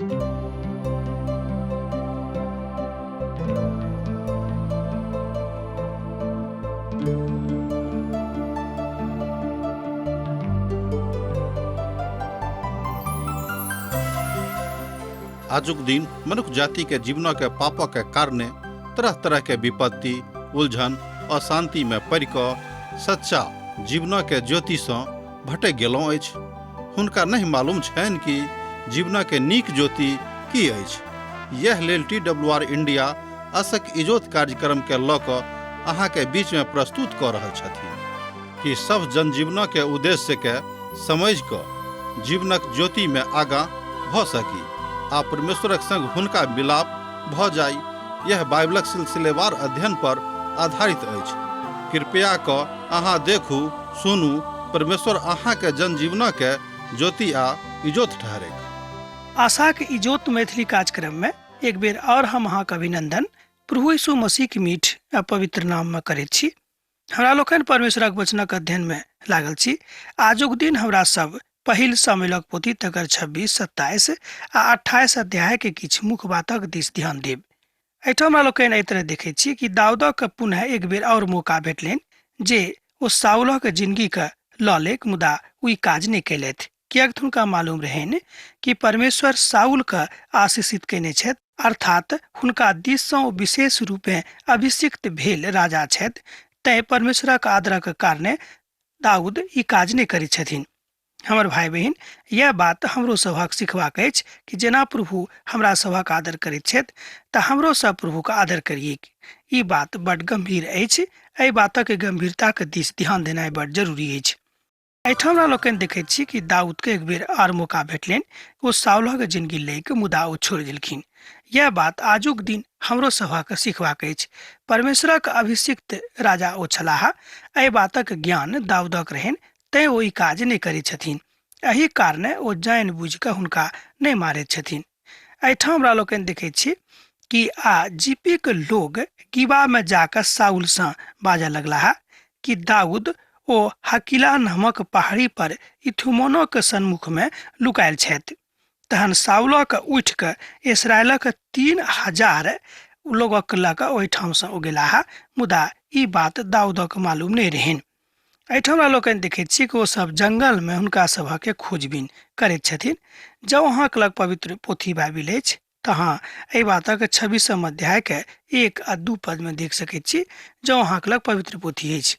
आजुक दिन मनुख जाति के जीवन के पापक के कारणे तरह तरह के विपत्ति, उलझन, अशांति में पड़ि कऽ सच्चा जीवन के ज्योति सँ भटकि गेलहुँ अछि। हुनका नहि मालूम छनि कि जीवन के नीक ज्योति की अछि। यैह लेल टी डब्ल्यू आर इंडिया असक इजोत कार्यक्रम के लऽ कऽ अहाँ के बीच में प्रस्तुत कऽ रहल छथिन कि सभ जनजीवन के उद्देश्य के समझि कऽ जीवनक ज्योति में आगाँ भऽ सकी आ परमेश्वरक संग हुनका मिलाप भऽ जाइ। यह बाइबलक सिलसिलेवार अध्ययन पर आधारित अछि। कृपया कऽ अहाँ देखू, सुनू, परमेश्वर अहाँके जनजीवनके ज्योति आ इजोत ठहरैक। आशाक इजोत मैथिली कार्यक्रम में एक बेर और हम अहाँक अभिनंदन प्रभु यीशु मसीह के मीठ आ पवित्र नाम में करैत छी। हमरा लोकनि परमेश्वरक वचनक अध्ययन में लागल छी। आजुक दिन हमरा सब पहिल सामुएलक पोथी तकर 26, 27 आ 28 अध्याय के किछु मुख्य बातक दिस ध्यान देब। एहिठाम हमरा लोकनि एहि तरह देखैत छी कि दाऊदक पुनः एक बेर और मौका भेटलनि जे ओ साउलक जिंदगीके लऽ लेक, मुदा ओ ई काज नहि कयलथि, किएक तऽ हुनका मालूम रहनि कि परमेश्वर साउलके आशीषित कयने छथि, अर्थात हुनका दिससँ ओ विशेष रूपेँ अभिषिक्त भेल राजा छथि। तैँ परमेश्वरक आदरक कारणे दाऊद ई काज नहि करैत छथिन। हमर भाई बहिन, यह बात हमरो सभक सिखबाक अछि कि जेना प्रभु हमरा सभक आदर करैत छथि तऽ हमरो सब प्रभुके आदर करियैक। ई बात बड गंभीर अछि। एहि बातक गंभीरताक दिस ध्यान देनाइ बड जरूरी अछि। एहिठाम हमरा लोकनि देखैत छी कि दाऊदके एक बेर आर मौका भेटलनि, ओ साउलक जिंदगी लैके, मुदा ओ छोड़ि देलखिन। यह बात आजुक दिन हमरो सभक सिखबाक अछि। परमेश्वरक अभिषिक्त राजा ओ छलाह, एहि बातक ज्ञान दाऊदक रहनि, तैं ओ ई काज नहि करैत छथिन। एहि कारणे ओ जानि बुझि कऽ हुनका नहि मारैत छथिन। एहिठाम हमरा लोकनि देखैत छी कि आ जीपीक लोग गिबामे जाकऽ साउलसँ बाजऽ लगलाह कि दाऊद ओ हकीला नामक पहाड़ी पर इथुमोनोक सन्मुखमे लुकायल छथि। तहन साउलक उठि कऽ इसराइलक 3000 लोगक लऽ कऽ ओहिठामसँ ओ गेलाह, मुदा ई बात दाऊदक मालूम नहि रहनि। एहिठाम हमरा लोकनि देखैत छी कि ओ सब जंगलमे हुनका सभके खोजबीन करैत छथिन। जँ अहाँके लग पवित्र पोथी बाइबिल अछि तऽ अहाँ एहि बातक 26 अध्यायके 1 आ 2 पदमे देख सकैत छी, जँ अहाँके लग पवित्र पोथी अछि।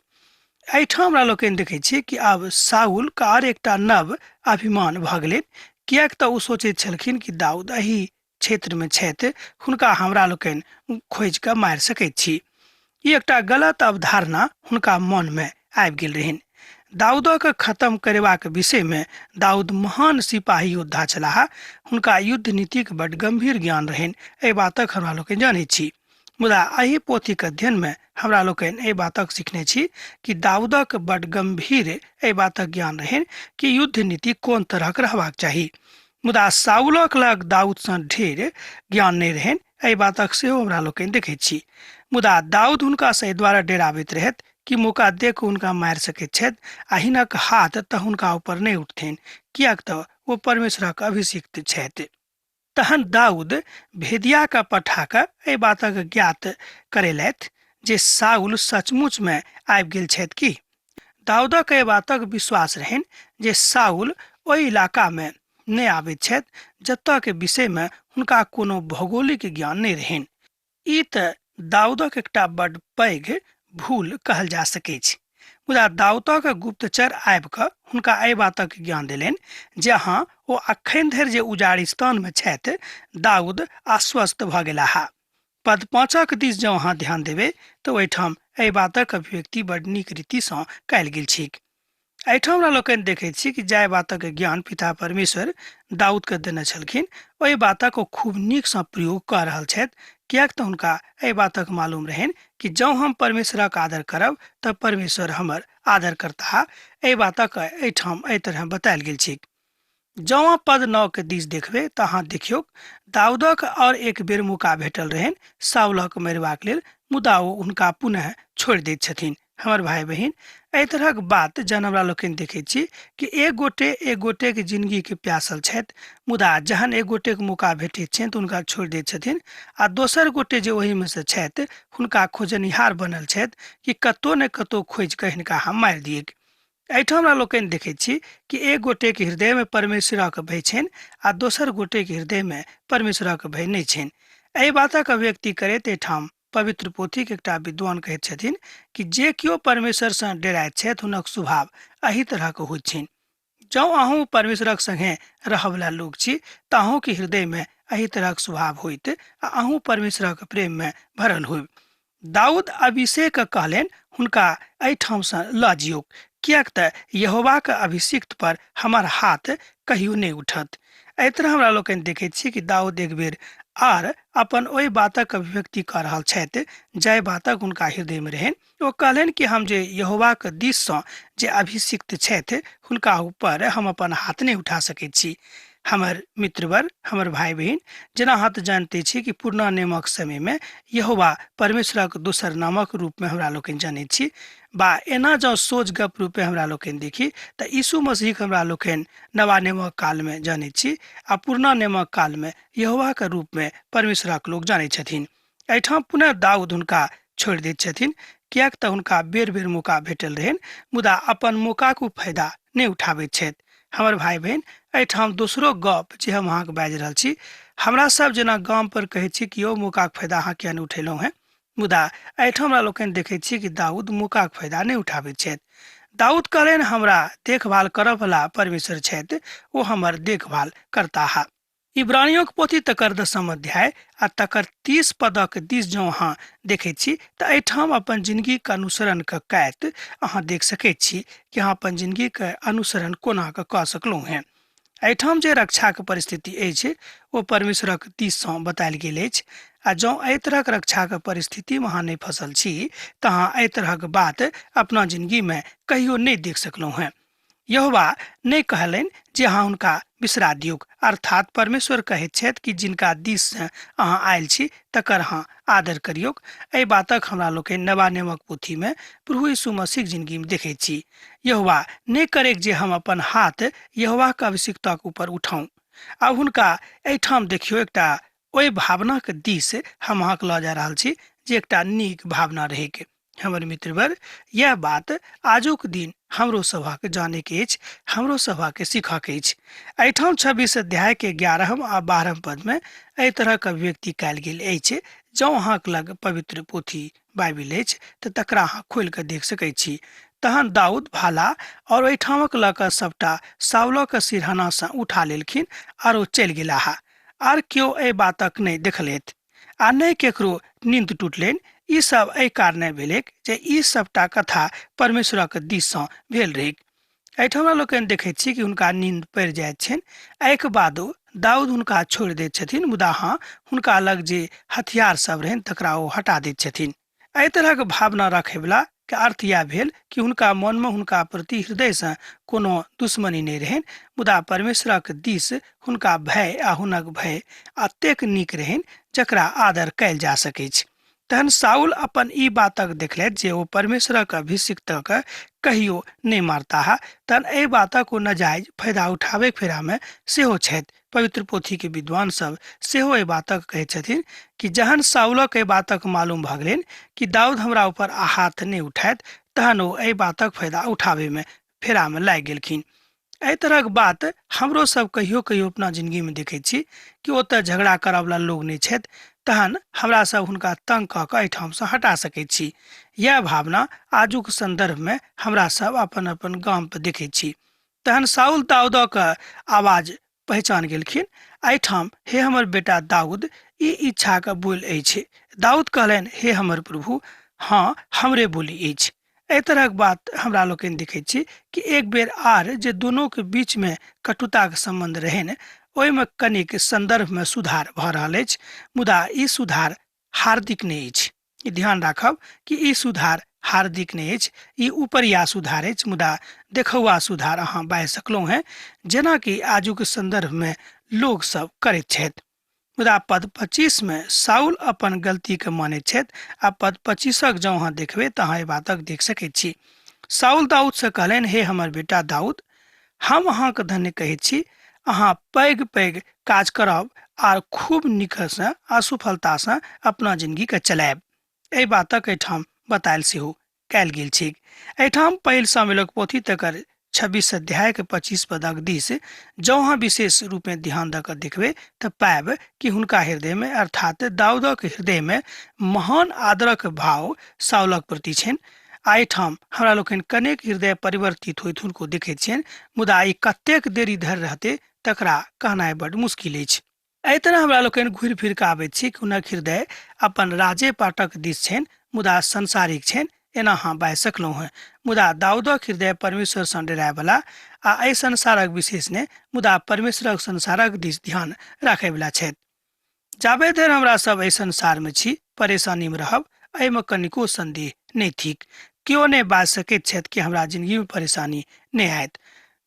एहिठाम हमरा लोकनि देखैत छी कि आब साउलके आर एकटा नव अभिमान भऽ गेलनि, किएक तऽ ओ सोचैत छलखिन कि दाऊद एहि क्षेत्रमे छथि, हुनका हमरा लोकनि खोजि कऽ मारि सकैत छी। ई एकटा गलत अवधारणा हुनका मनमे आबि गेल रहनि। दाऊदक खत्म करेबाक विषयमे दाऊद महान सिपाही योद्धा छलाह, हुनका युद्ध नीतिक बड गंभीर ज्ञान रहनि, एहि बातक हमरा लोकनि जानैत छी। मुदा एहि पोथीक अध्ययनमे हमरा लोकनि एहि बातक सिखने छी कि दाऊदक बड गंभीर एहि बातक ज्ञान रहनि कि युद्ध नीति कोन तरहक रहबाक चाही। मुदा साउलक लग दाऊदसँ ढेर ज्ञान नहि रहनि, एहि बातक सेहो हमरा लोकनि देखैत छी। मुदा दाऊद हुनकासँ एहि द्वारा डेराबैत रहथि कि मौका देख हुनका मारि सकैत छथि आ हिनक हाथ तऽ हुनका ऊपर नहि उठथिन, किएक तऽ ओ परमेश्वरक अभिषिक्त छथि। तहन दाऊद भेदियाके पठा कऽ एहि बातक ज्ञात करेलथि जे साउल सचमुचमे आबि गेल छथि की। दाऊदक एहि बातक विश्वास रहनि जे साउल ओहि इलाकामे नहि आबैत छथि जतयके विषयमे हुनका कोनो भौगोलिक ज्ञान नहि रहनि। ई तऽ दाऊदक एकटा बड्ड पैघ भूल कहल जा सकैछ। मुदा दाऊदक गुप्तचर आबि कऽ हुनका एहि बातक ज्ञान देलनि जे हँ, ओ अखन धरि जे उजाड़िस्तानमे छथि। दाऊद आश्वस्त भऽ गेलाह। पद 5 दिस जँ अहाँ ध्यान देबै तऽ ओहिठाम एहि बातक अभिव्यक्ति बड्ड नीक रीतिसँ कयल गेल छैक। एहिठाम हमरा लोकनि देखैत छी कि जाहि बातक ज्ञान पिता परमेश्वर दाऊदके देने छलखिन, ओहि बातक ओ खूब नीकसँ प्रयोग कऽ रहल छथि, किएक तऽ हुनका एहि बातक मालूम रहनि कि जँ हम परमेश्वरक आदर करब तऽ परमेश्वर हमर आदर करताह। एहि बातक एहिठाम एहि तरह बतायल गेल छैक। जँ अहाँ पद 9 के दिस देखबै तऽ अहाँ देखियौक दाऊदक और एक बेर मौका भेटल रहनि साउलक मरबाक लेल, मुदा ओ हुनका पुनः छोड़ि दैत छथिन। हमर भाय बहिन, एहि तरहक बात जहन हमरा लोकनि देखै छी कि एक गोटे एक गोटेके जिनगीके प्यासल छथि, मुदा जहन एक गोटेके मौका भेटैत छनि तऽ हुनका छोड़ि दैत छथिन आ दोसर गोटे जे ओहिमे से छथि हुनका खोजनिहार बनल छथि कि कतहु ने कतहु खोजि कऽ हिनका हम मारि दियैक। एहिठाम हमरा लोकनि देखैत छी कि एक गोटेके हृदयमे परमेश्वरक भय छनि आ दोसर गोटेके हृदयमे परमेश्वरक भय नहि छनि। एहि बातक अभिव्यक्ति करैत एहिठाम पवित्र पोथीके एकटा विद्वान कहैत छथिन कि जे केओ परमेश्वरसँ डेराइत छथि हुनक स्वभाव एहि तरहक होइत छनि। जँ अहूँ परमेश्वरक संगे रहयवला लोक छी तऽ अहूँके हृदयमे एहि तरहक स्वभाव होइत आ अहूँ परमेश्वरक प्रेममे भरल होयब। दाऊद अभिषेक कहलनि, हुनका एहिठामसँ लऽ जियौक, किएक तऽ यहोवाक अभिषिक्त पर हमर हाथ कहियो नहि उठत। एहि तरह हमरा लोकनि देखैत छी कि दाऊद एक बेर आर अपन ओहि बातक अभिव्यक्ति कऽ रहल छथि जाहि बातक हुनका हृदयमे रहनि। ओ कहलनि कि हम जे यहोवाक दिससँ जे अभिषिक्त छथि हुनका ऊपर हम अपन हाथ नहि उठा सकैत छी। हमर मित्रवर, हमर भाई बहिन, जेना अहाँ तऽ जानते छी कि पुरना नियमक समयमे यहोवा परमेश्वरक दोसर नामक रूपमे हमरा लोकनि जनैत छी, बा एना जँ सोझ गप रूपे हमरा लोकनि देखी तऽ यीशु मसीहके हमरा लोकनि नवा नियमक कालमे जनैत छी आ पुरना नियमक कालमे यहोवाके रूपमे परमेश्वरक लोक जनैत छथिन। एहिठाम पुनः दाऊद हुनका छोड़ि दैत छथिन, किएक तऽ हुनका बेर बेर मौका भेटल रहनि, मुदा अपन मौकाक ओ फायदा नहि उठाबैत छथि। हमर भाय बहिन, एहिठाम दोसरो गप जे हम अहाँके बाजि रहल छी, हमरा सब जेना गाम पर कहै छी कि यौ मौकाक फायदा अहाँ किया नहि उठेलहुँ हेँ, मुदा एहिठाम हमरा लोकनि देखै छी कि दाऊद मौकाक फायदा नहि उठाबैत छथि। दाऊद कहलनि, हमरा देखभाल करऽवला परमेश्वर छथि, ओ हमर देखभाल करताह। इब्रानियोक पोथी तकर दसम अध्याय आ तकर 30 पदक दिस जँ अहाँ देखैत छी तऽ एहिठाम अपन जिनगीके अनुसरण कऽ कैत अहाँ देख सकैत छी कि अहाँ अपन जिनगीके अनुसरण कोना कऽ कऽ सकलहुँ हेँ। एहिठाम जे रक्षाके परिस्थिति अछि ओ परमेश्वरक दिससँ बतायल गेल अछि आ जँ एहि तरहक रक्षाके परिस्थितिमे अहाँ नहि फँसल छी तऽ अहाँ एहि तरहक बात अपना जिनगीमे कहियो नहि देख सकलहुँ हेँ। यहोवा नहि कहलनि जे अहाँ हुनका बिसरा दियौक, अर्थात परमेश्वर कहैत छथि कि जिनका दिस से अहाँ आयल छी तकर अहाँ आदर करियौक। एहि बातक हमरा लोकनि नवा नियमक पोथीमे प्रभु यीशु मसीहक जिनगीमे देखैत छी। यहोवा नहि करैक जे हम अपन हाथ यहोवाक अभिषिक्तक ऊपर उठाउ। आब हुनका एहिठाम देखियौ, एकटा ओहि भावनाक दिस हम अहाँके लऽ जा रहल छी जे एकटा नीक भावना रहैक। हमर मित्रवर, यह बात आजुक दिन हमरो सभाके जानैके अछि, हमरो सभाके सीखऽके अछि। एहिठाम 26 अध्यायके 11 आ 12 पदमे एहि तरहक अभिव्यक्ति कयल गेल अछि। जँ अहाँके लग पवित्र पोथी बाइबिल अछि तऽ तकरा अहाँ खोलि कऽ देख सकै छी। तहन दाऊद भाला और ओहिठामक लऽ कऽ सबटा साउलक सिरहानासँ उठा लेलखिन आर ओ चलि गेलाह। आर केओ एहि बातक नहि देखलथि आ नहि केकरो नींद टूटलनि। ई सब एहि कारणे भेलैक जे ई सबटा कथा परमेश्वरक दिससँ भेल रहैक। एहिठाम हमरा लोकनि देखैत छी कि हुनका नींद पड़ि जाइत छनि। एहिके बादो दाऊद हुनका छोड़ि दैत छथिन, मुदा हँ, हुनका लग जे हथियार सब रहनि तकरा ओ हटा दैत छथिन। एहि तरहक भावना रखैवला के अर्थ इएह भेल कि हुनका मनमे हुनका प्रति हृदयसँ कोनो दुश्मनी नहि रहनि, मुदा परमेश्वरक दिस हुनका भय आ हुनक भय एतेक नीक रहनि जकरा आदर कयल जा सकैछ। तहन साउल अपन ई बातक देखलथि जे ओ परमेश्वरक अभिषिक्तक कहियो नहि मारताह, तहन एहि बातक ओ नाजायज फायदा उठाबैक फेरामे सेहो छथि। पवित्र पोथीके विद्वान सब सेहो एहि बातक कहैत छथिन कि जहन साउलक एहि बातक मालूम भऽ गेलनि कि दाऊद हमरा ऊपर हाथ नहि उठायत, तहन ओ एहि बातक फायदा उठाबैमे फेरामे लागि गेलखिन। एहि तरहक बात हमरो सब कहियो कहियो अपना जिनगीमे देखैत छी कि ओतऽ झगड़ा करऽवला लोग नहि छथि, तहन हमरा सब हुनका तंग कऽ कऽ एहिठामसँ हटा सकैत छी। यैह भावना आजुक सन्दर्भमे हमरा सब अपन अपन गाम पर देखैत छी। तहन साउल दाऊदक आवाज पहचान गेलखिन, एहिठाम हे हमर बेटा दाऊद, ई इच्छाक बोल अछि। दाऊद कहलनि, हे हमर प्रभु, हाँ हमरे बोली अछि। एहि तरहक बात हमरा लोकनि देखैत छी कि एक बेर आर जे दुनूके बीचमे कटुताक सम्बन्ध रहनि ओहिमे कनिक सन्दर्भमे सुधार भऽ रहल अछि, मुदा ई सुधार हार्दिक नहि अछि। ई ध्यान राखब कि ई सुधार हार्दिक नहि अछि, ई उपरिया सुधार अछि, मुदा देखौआ सुधार अहाँ बाजि सकलहुँ हेँ, जेनाकि आजुक सन्दर्भमे लोक सब करैत छथि। मुदा पद 25 मे साउल अपन गलतीके मानैत छथि आ पद 25 जँ अहाँ देखबै तऽ अहाँ एहि बातक देख सकैत छी। साउल दाऊदसँ कहलनि, हे हमर बेटा दाऊद, हम अहाँके धन्य कहैत छी, अहाँ पैघ पैघ काज करब आर खूब नीकसँ आ सफलतासँ अपना जिंदगीके चलायब। एहि बातक एहिठाम बतायल सेहो कयल गेल छैक। एहिठाम पहिल शामिलक पोथी तकर 26 अध्यायके 25 पदक दिस जँ अहाँ विशेष रूपे ध्यान दऽ कऽ देखबै तऽ पायब कि हुनका हृदयमे अर्थात दाऊदक हृदयमे महान आदरक भाव साउलक प्रति छनि। आ एहिठाम हमरा लोकनि कनेक हृदय परिवर्तित होइत हुनको देखैत छियनि, मुदा ई कतेक देरी धरि रहतै तकरा कहनाइ बड्ड मुश्किल अछि। एहि तरह हमरा लोकनि घुरि फिर कऽ आबैत छी कि हुनक हृदय अपन राजे पाटक दिस छनि, मुदा संसारिक छनि, एना अहाँ बाजि सकलहुँ हेँ। मुदा दाऊदक हृदय परमेश्वरसँ डरायवला आ एहि संसारक विशेष नहि, मुदा परमेश्वरक संसारक दिस ध्यान राखयवला छथि। जाबे धरि हमरा सब एहि संसारमे छी, परेशानीमे रहब, एहिमे कनिको सन्देह नहि थिक। केओ नहि बाजि सकैत छथि कि हमरा जिंदगीमे परेशानी नहि आयत।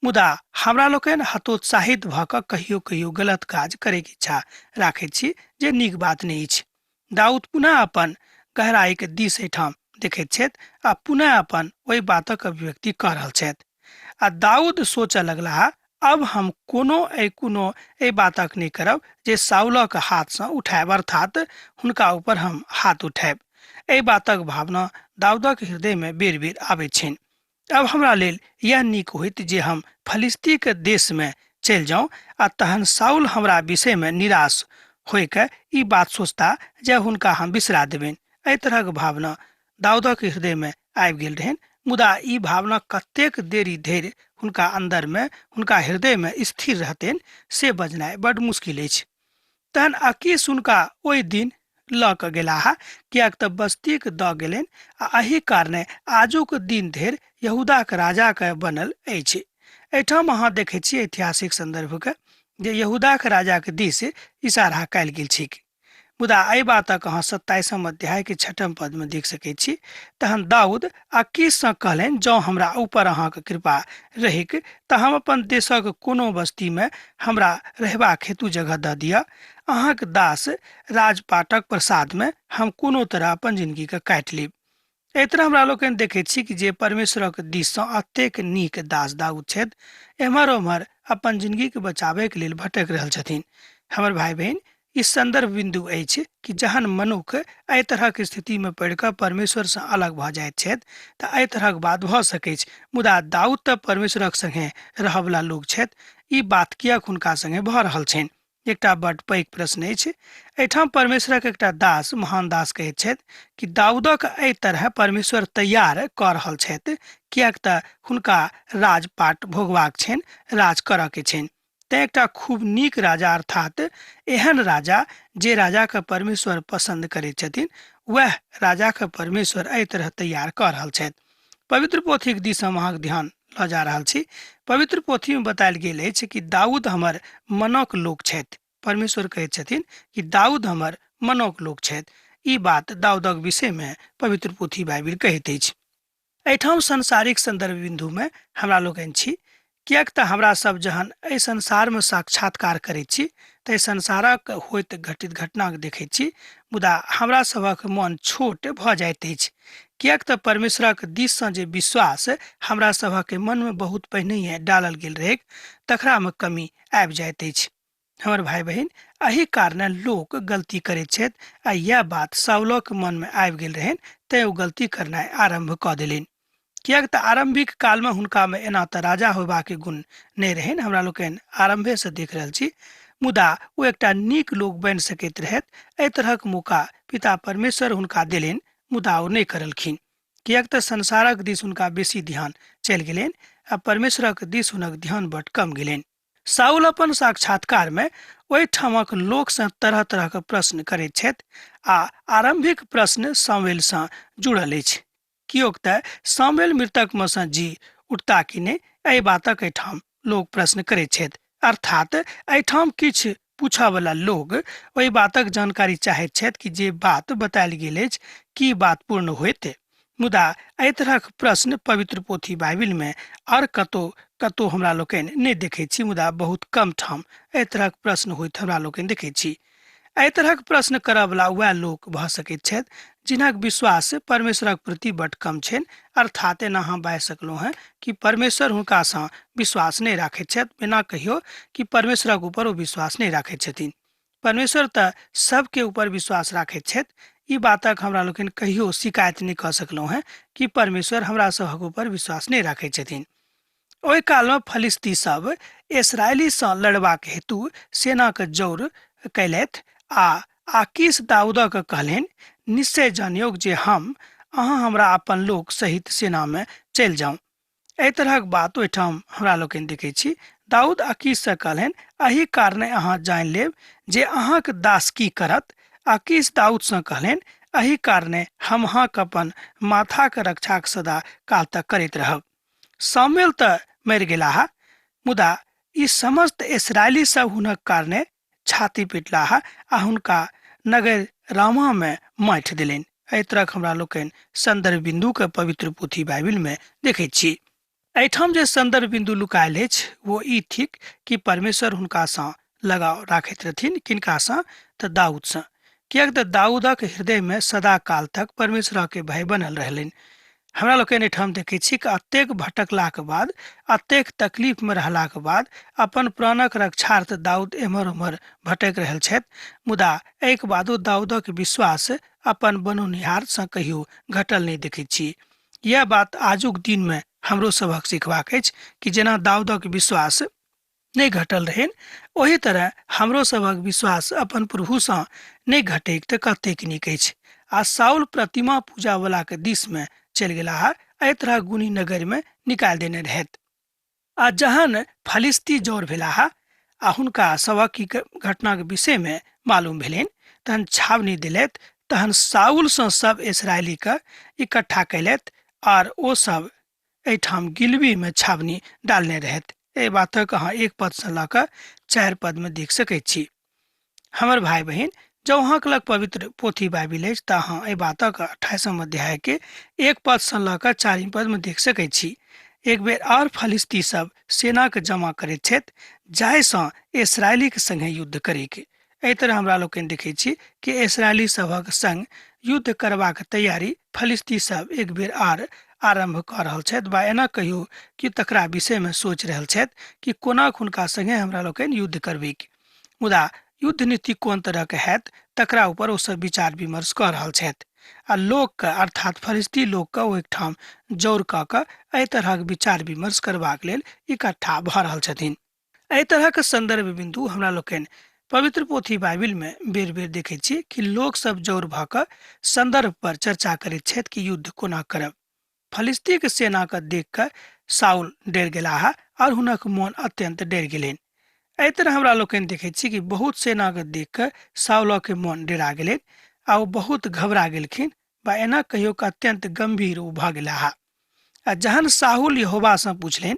मुदा हमरा लोकनि हतोत्साहित भऽ कऽ कहियो कहियो गलत काज करैके इच्छा राखैत छी, जे नीक बात नहि अछि। दाऊद पुनः अपन गहराइके दिस एहिठाम देखैत छथि आ पुनः अपन ओहि बातक अभिव्यक्ति कऽ रहल छथि। आ दाऊद सोचऽ लगलाह, अब हम कोनो एहि बातक नहि करब जे साउलक हाथसँ उठायब, अर्थात हुनका ऊपर हम हाथ उठायब। एहि बातक भावना दाऊदक हृदयमे बेर बेर आबैत छनि। अब हमरा लेल यह नीक होइत जे हम फलिस्तीके देशमे चलि जाउँ आ तहन साउल हमरा विषयमे निराश होइके ई बात सोचता जे हुनका हम बिसरा देबनि। एहि तरहक भावना दाऊदक हृदयमे आबि गेल रहनि, मुदा ई भावना कतेक देरी धरि हुनका अन्दरमे हुनका हृदयमे स्थिर रहतनि से बजनाइ बड्ड मुश्किल अछि। तहन अकीश हुनका ओहि दिन लऽ कऽ गेलाह, किएक तऽ बस्तीक दऽ गेलनि आ एहि कारणे आजुक दिन धरि यहूदाक राजाके बनल अछि। एहिठाम अहाँ देखै छी ऐतिहासिक सन्दर्भके जे यहूदाक राजाके दिस इशारा कयल गेल छैक। मुदा एहि बातक अहाँ 27 अध्यायके 6 पदमे देख सकैत छी। तहन दाऊद अकीशसँ कहलनि, जँ हमरा ऊपर अहाँके कृपा रहैक तऽ हम अपन देशक कोनो बस्तीमे हमरा रहबाक हेतु जगह दऽ दिअ। अहाँक दास राजपाटक प्रसादमे हम कोनो तरह अपन जिंदगीके काटि लेब। एहि तरह हमरा लोकनि देखैत छी कि जे परमेश्वरक दिससँ एतेक नीक दास दाऊद छथि, एम्हर ओम्हर अपन जिंदगीके बचाबैके लेल भटकि रहल छथिन। हमर भाई बहिन, ई संदर्भ बिंदु अछि कि जहन मनुख एहि तरहक स्थितिमे पड़ि कऽ परमेश्वरसँ अलग भऽ जाइत छथि तऽ एहि तरहक बात भऽ सकैछ। मुदा दाऊद तऽ परमेश्वरक संगे रहऽवला लोक छथि, ई बात किएक हुनका संगे भऽ रहल छनि? एकटा बड्ड पैघ प्रश्न अछि। एहिठाम परमेश्वरक एकटा दास, महान दास कहैत छथि कि दाऊदक एहि तरह परमेश्वर तैयार कऽ रहल छथि, किएक तऽ हुनका राजपाट भोगबाक छनि, राज करऽ के छनि। तेँ एकटा खूब नीक राजा, अर्थात एहन राजा जे राजाके परमेश्वर पसन्द करैत छथिन, वएह राजाके परमेश्वर एहि तरह तैयार कऽ रहल छथि। पवित्र पोथीक दिस हम अहाँके ध्यान लऽ जा रहल छी। पवित्र पोथीमे बतायल गेल अछि कि दाऊद हमर मनक लोक छथि। परमेश्वर कहैत छथिन कि दाऊद हमर मनक लोक छथि। ई बात दाऊदक विषयमे पवित्र पोथी बाइबिल कहैत अछि। एहिठाम सांसारिक सन्दर्भ बिन्दुमे हमरा लोकनि छी, किएक तऽ हमरा सब जहन एहि संसारमे साक्षात्कार करैत छी तऽ एहि संसारक होइत घटित घटनाके देखैत छी, मुदा हमरा सभक मन छोट भऽ जाइत अछि, किएक तऽ परमेश्वरक दिससँ जे विश्वास हमरा सभक मनमे बहुत पहिनहिए डालल गेल रहैक तकरामे कमी आबि जाइत अछि। हमर भाई बहिन, एहि कारणे लोक गलती करैत छथि आ इएह बात साउलक मनमे आबि गेल रहनि, तेँ ओ गलती करनाइ आरम्भ कऽ देलनि। किएक तऽ आरम्भिक कालमे हुनकामे एना तऽ राजा होयबाक गुण नहि रहनि, हमरा लोकनि आरम्भेसँ देख रहल छी, मुदा ओ एकटा नीक लोक बनि सकैत रहथि। एहि तरहक मौका पिता परमेश्वर हुनका देलनि, मुदा ओ नहि करलखिन, किएक तऽ संसारक दिस हुनका बेसी ध्यान चलि गेलनि आ परमेश्वरक दिस हुनक ध्यान बड्ड कम गेलनि। साउल अपन साक्षात्कारमे ओहिठामक लोकसँ तरह तरहक प्रश्न करैत छथि आ आरम्भिक प्रश्न सामुएलसँ जुड़ल अछि, कियोक तऽ सामुएल मृतकमे सँ जी उठता कि नहि, एहि बातक एहिठाम लोक प्रश्न करैत छथि। अर्थात एहिठाम किछु पूछऽवला लोक ओहि बातक जानकारी चाहैत छथि कि जे बात बतायल गेल अछि की बात पूर्ण होइत। मुदा एहि तरहक प्रश्न पवित्र पोथी बाइबिलमे आओर कतौ कतौ हमरा लोकनि नहि देखैत छी, मुदा बहुत कम ठाम एहि तरहक प्रश्न होइत हमरा लोकनि देखैत छी। एहि तरहक प्रश्न करयवला वएह लोक भऽ सकैत छथि जिनक विश्वास परमेश्वरक प्रति बड्ड कम छनि, अर्थात एना अहाँ बाजि सकलहुँ हेँ कि परमेश्वर हुनकासँ विश्वास नहि राखैत छथि। एना कहियौ कि परमेश्वरक ऊपर ओ विश्वास नहि राखैत छथिन। परमेश्वर तऽ सबके ऊपर विश्वास राखैत छथि। ई बातक हमरा लोकनि कहियो शिकायत नहि कऽ सकलहुँ हेँ कि परमेश्वर हमरा सभक ऊपर विश्वास नहि राखैत छथिन। ओहि कालमे फलिस्ती सब इसराइलीसँ लड़बाक हेतु सेनाक जौर कयलथि आ आकीश दाऊदक कहलनि, निश्चय जानियौक जे हम अहाँ हमरा अपन लोक सहित सेनामे चलि जाउ। एहि तरहक बात ओहिठाम हमरा लोकनि देखै छी। दाऊद अकीशसँ कहलनि, एहि कारणे अहाँ जानि लेब जे अहाँक दास की करत। अकीश दाऊदसँ कहलनि, एहि कारणे हम अहाँक अपन माथाक रक्षाक सदा काल तक करैत रहब। सामुएल तऽ मरि गेलाह, मुदा ई समस्त इसराइली सब हुनक कारणे छाती पिटलाह आ हुनका नगर रामामे माटि देलनि। एहि तरहक हमरा लोकनि संदर्भ बिन्दुके पवित्र पोथी बाइबिलमे देखैत छी। एहिठाम जे संदर्भ बिन्दु लुकायल अछि वो ई थिक कि परमेश्वर हुनकासँ लगाव राखैत रहथिन। किनकासँ? तऽ दाऊदसँ। किएक तऽ दाऊदक हृदयमे सदा काल तक परमेश्वरके भय बनल रहलनि। हमरा लोकनि एहिठाम देखै छी कि अतेक भटकलाक बाद, अतेक तकलीफमे रहलाक बाद अपन प्राणक रक्षार्थ दाऊद एम्हर ओम्हर भटकि रहल छथि, मुदा एहिके बादो दाऊदक विश्वास अपन बनौनिहारसँ कहियो घटल नहि देखैत छी। यैह बात आजुक दिनमे हमरो सभक सिखबाक अछि कि जेना दाऊदक विश्वास नहि घटल रहनि, ओही तरह हमरो सभक विश्वास अपन प्रभुसँ नहि घटैक तऽ कतेक नीक अछि। आ साउल प्रतिमा पूजावलाक दिसमे चलि गेलाह, एहि तरह गुणी नगरमे निकालि देने रहथि। आ जहन फलिस्ती जौर भेलाह आ हुनका सभक ई घटनाक विषयमे मालूम भेलनि, तहन छावनी देलथि। तहन साउलसँ सब इसराइलीके इकट्ठा कयलथि आर ओ सब एहिठाम गिलबीमे छावनी डालने रहथि। एहि बातक अहाँ 1 पदसँ लऽ कऽ 4 पदमे देख सकैत छी। हमर भाय बहिन, जँ अहाँके लग पवित्र पोथी बाइबिल अछि तऽ अहाँ एहि बातक 28 अध्यायके 1 पदसँ लऽ कऽ 4 पदमे देख सकैत छी। एक बेर आओर फलिस्ती सब सेनाके जमा करैत छथि जाहिसँ इसराइलीके संगे युद्ध करैके। एहि तरह हमरा लोकनि देखै छी कि इसराइली सभक संग युद्ध करबाक तैयारी फलिस्ती सब एक बेर आर आरम्भ कऽ रहल छथि, वा एना कहियौ कि तकरा विषयमे सोचि रहल छथि कि कोना हुनका संगे हमरा लोकनि युद्ध करबैक। मुदा युद्ध नीति कोन तरहके हैत तकरा ऊपर ओ सब विचार विमर्श कऽ रहल छथि आ लोकके अर्थात फलिस्ती लोकके ओ एकठाम जौर कऽ कऽ एहि तरहक विचार विमर्श करबाक लेल इकट्ठा भऽ रहल छथिन। एहि तरहक संदर्भ बिन्दु हमरा लोकनि पवित्र पोथी बाइबिलमे बेर बेर देखैत छी कि लोक सब जौर भऽ कऽ संदर्भ पर चर्चा करैत छथि कि युद्ध कोना करब। फलिस्तीक सेनाके देख कऽ साउल डरि गेलाह और हुनक मोन अत्यंत डरि गेलनि। एहि तरह हमरा लोकनि देखैत छी कि बहुत सेनाके देख कऽ साउलके मोन डरा गेलनि आ ओ बहुत घबरा गेलखिन, वा एना कहियौ कि अत्यंत गंभीर ओ भऽ गेलाह। आ जहन साहुल यहोवासँ पुछलनि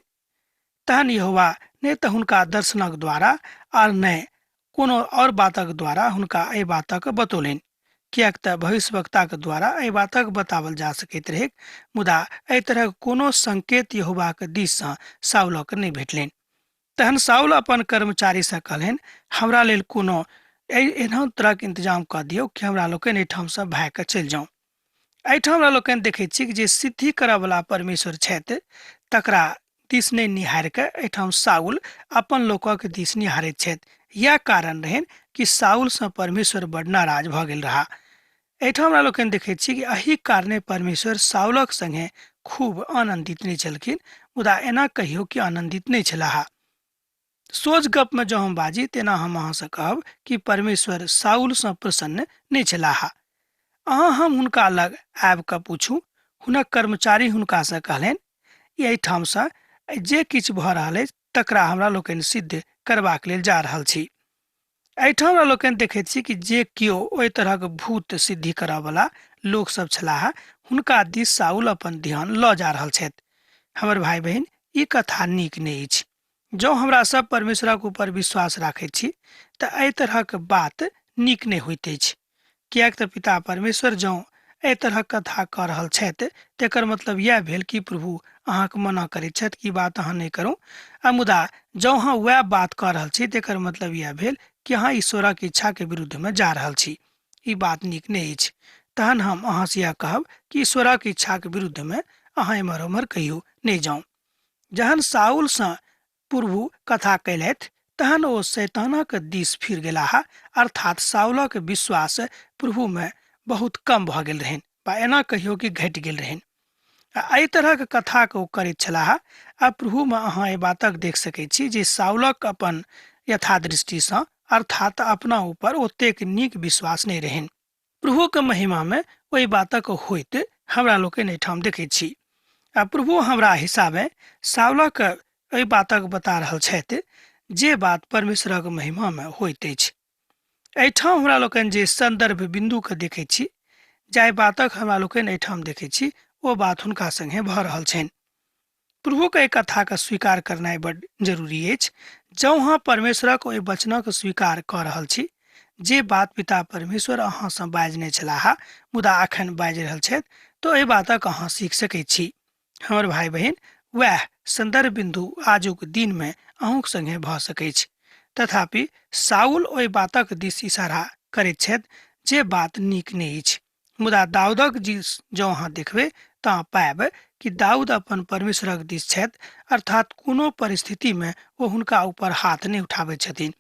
तहन यहोवा नहि तऽ हुनका दर्शनक द्वारा आर नहि कोनो और बातक द्वारा हुनका एहि बातक बतौलनि, किएक तऽ भविष्यवक्ताक द्वारा एहि बातक बताओल जा सकैत रहैक, मुदा एहि तरहक कोनो संकेत यहोवाक दिससँ साउलक नहि भेटलनि। तहन साउल अपन कर्मचारीसँ कहलनि, हमरा लेल कोनो एहन तरहक इंतजाम कऽ दियौ कि हमरा लोकनि एहिठामसँ भागि कऽ चलि जाउ। एहिठाम हमरा लोकनि देखैत छी जे सिद्धि करऽवला परमेश्वर छथि तकरा दिस नहि निहारि कऽ एहिठाम साउल अपन लोकक दिस निहारैत छथि। इएह कारण रहनि कि साउलसँ परमेश्वर बड़ नाराज भऽ गेल रहा। एहिठाम हमरा लोकनि देखैत छी कि एहि कारणे परमेश्वर साउलक संगे खूब आनन्दित नहि छलखिन, मुदा एना कहियौ कि आनन्दित नहि छलाह। सोझ गपमे जँ हम बाजी तेना हम अहाँसँ कहब कि परमेश्वर साउलसँ प्रसन्न नहि छलाह। अहाँ हम हुनका लग आबि कऽ पूछू। हुनक कर्मचारी हुनकासँ कहलनि, एहिठामसँ जे किछु भऽ रहल अछि तकरा हमरा लोकनि सिद्ध करबाक लेल जा रहल छी। एहिठाम हमरा लोकनि देखैत छी कि जे केओ ओहि तरहक भूत सिद्धि करऽवला लोकसभ छलाह हुनका दिस साउल अपन ध्यान लऽ जा रहल छथि। हमर भाय बहिन, ई कथा नीक नहि अछि। जँ हमरा सब परमेश्वरक ऊपर विश्वास राखैत छी तऽ एहि तरहक बात नीक नहि होइत अछि, किएक तऽ पिता परमेश्वर जँ एहि तरहक कथा कऽ रहल छथि, तकर मतलब इएह भेल कि प्रभु अहाँके मना करैत छथि कि बात अहाँ नहि करू। आ मुदा जँ अहाँ वएह बात कऽ रहल छी तकर मतलब इएह भेल कि अहाँ ईश्वरक इच्छाके विरुद्धमे जा रहल छी। ई बात नीक नहि अछि। तहन हम अहाँसँ इएह कहब कि ईश्वरक इच्छाके विरुद्धमे अहाँ एम्हर ओम्हर कहियो नहि जाउ। जहन साउलसँ प्रभु कथा कयलथि तहन ओ शैतानक दिस फिर गेलाह, अर्थात साउलक विश्वास प्रभुमे बहुत कम भऽ गेल रहनि, बा एना कहियो कि घटि गेल रहनि। आ एहि तरहक कथाके ओ करैत छलाह। आ प्रभुमे अहाँ एहि बातक देख सकैत छी जे साउलक अपन यथादृष्टिसँ, अर्थात अपना ऊपर ओतेक नीक विश्वास नहि रहनि। प्रभुके महिमामे ओहि बातक होइत हमरा लोकनि एहिठाम देखैत छी। आ प्रभु हमरा हिसाबे साउलक एहि बातक बता रहल छथि जे बात परमेश्वरक महिमामे होइत अछि। एहिठाम हमरा लोकनि जे सन्दर्भ बिन्दुके देखैत छी, जाहि बातक हमरा लोकनि एहिठाम देखैत छी, ओ बात हुनका सङ्गे भऽ रहल छनि। प्रभुके एहि कथाके स्वीकार करनाइ बड्ड जरूरी अछि। जँ अहाँ परमेश्वरक ओहि वचनक स्वीकार कऽ रहल छी, जे बात पिता परमेश्वर अहाँसँ बाजने छलाह, मुदा एखन बाजि रहल छथि, तऽ एहि बातक अहाँ सीख सकैत छी। हमर भाइ बहिन, वएह सन्दर्भ बिन्दु आजुक दिनमे अहूँक सङ्गे भऽ सकैछ। तथापि साउल ओहि बातक दिस इशारा करैत छथि जे बात नीक नहि अछि। मुदा दाऊदक दिस जँ अहाँ देखबै तऽ पायब कि दाऊद अपन परमेश्वरक दिस छथि, अर्थात कोनो परिस्थितिमे ओ हुनका ऊपर हाथ नहि उठाबैत छथिन।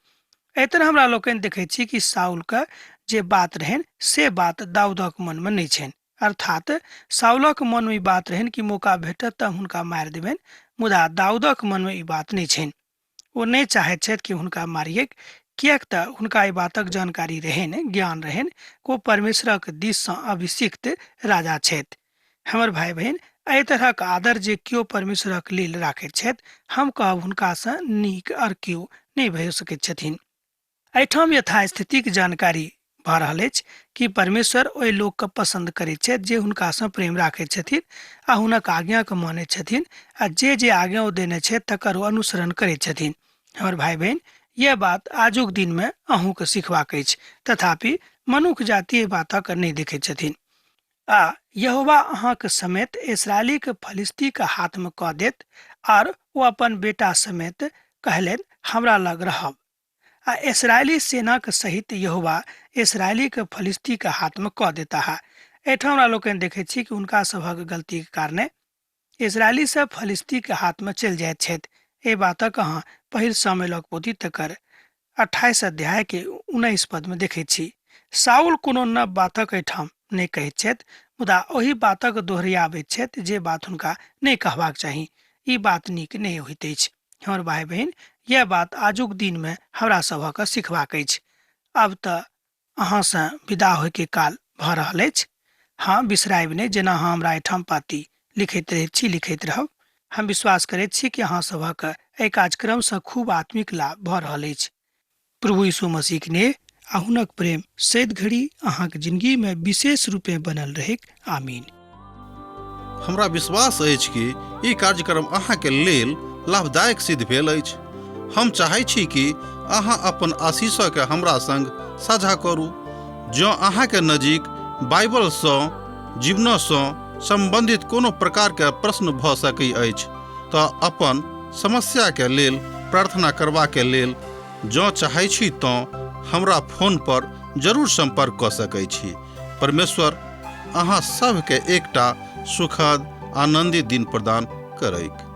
एहि तरह हमरा लोकनि देखैत छी कि साउलके जे बात रहनि से बात दाऊदक मनमे नहि छनि। अर्थात साउलक मनमे ई बात रहनि कि मौका भेटत तऽ हुनका मारि देबनि, मुदा दाऊदक मनमे ई बात नहि छनि। ओ नहि चाहैत छथि कि हुनका मारियैक, किएक तऽ हुनका एहि बातक जानकारी रहनि, ज्ञान रहनि कि ओ परमेश्वरक दिससँ अभिषिक्त राजा छथि। हमर भाइ बहिन, एहि तरहक आदर जे केओ परमेश्वरक लेल राखैत छथि, हम कहब हुनकासँ नीक आर केओ नहि भऽ सकैत छथिन। एहिठाम यथास्थितिक जानकारी भऽ रहल अछि कि परमेश्वर ओहि लोकके पसन्द करैत छथि जे हुनकासँ प्रेम राखैत छथिन आ हुनक आज्ञाके मानैत छथिन आ जे जे आज्ञा ओ देने छथि तकर ओ अनुसरण करैत छथिन। हमर भाइ बहिन, यह बात आजुक दिनमे अहूँके सिखबाक अछि, तथापि मनुख जाति एहि बातक नहि देखैत छथिन। आ यहोवा अहाँके समेत इस्राएलीके फलिस्तीके हाथमे कऽ देत। आर ओ अपन बेटा समेत कहलनि, हमरा लग रहब। आ इसराइली सेनाक सहित यहोवा इसराइलीके फलिस्तीके हाथमे कऽ देता है। एहिठाम हमरा लोकनि देखै छी कि हुनका सभक गलतीके कारणे इसराइली सब फलिस्तीके हाथमे चलि जाइत छथि। एहि बातक अहाँ पहिल सामुएलक पोथी तकर 28 अध्यायके 19 पदमे देखैत छी। साउल कोनो नव बातक एहिठाम नहि कहैत छथि, मुदा ओहि बातक दोहरियाबैत छथि जे बात हुनका नहि कहबाक चाही। ई बात नीक नहि होइत अछि। हमर भाइ बहिन, यह बात आजुक दिनमे हमरा सभक सिखबाक अछि। आब तऽ अहाँसँ विदा होइके काल भऽ रहल अछि। हँ, बिसरायब नहि, जेना अहाँ हमरा एहिठाम पाती लिखैत रहैत छी, लिखैत रहब। हम विश्वास करैत छी कि अहाँ सभक एहि कार्यक्रमसँ खूब आत्मिक लाभ भऽ रहल अछि। प्रभु यीशु मसीहक नेह आ हुनक प्रेम सैद घड़ी अहाँक जिंदगी में विशेष रूपे बनल रहैक। आमीन। हमरा विश्वास अछि कि ई कार्यक्रम अहाँके लेल लाभदायक सिद्ध भेल अछि। हम चाहै छी कि अहाँ अपन आशीषके हमरा संग साझा करू। जँ अहाँके नजीक बाइबलसँ जीवनसँ सम्बन्धित कोनो प्रकारके प्रश्न भऽ सकै अछि तऽ अपन समस्याके लेल प्रार्थना करबाके लेल जँ चाहै छी तँ हमरा फोन पर जरूर सम्पर्क कऽ सकै छी। परमेश्वर अहाँ सभके एकटा सुखद आनन्दित दिन प्रदान करैक।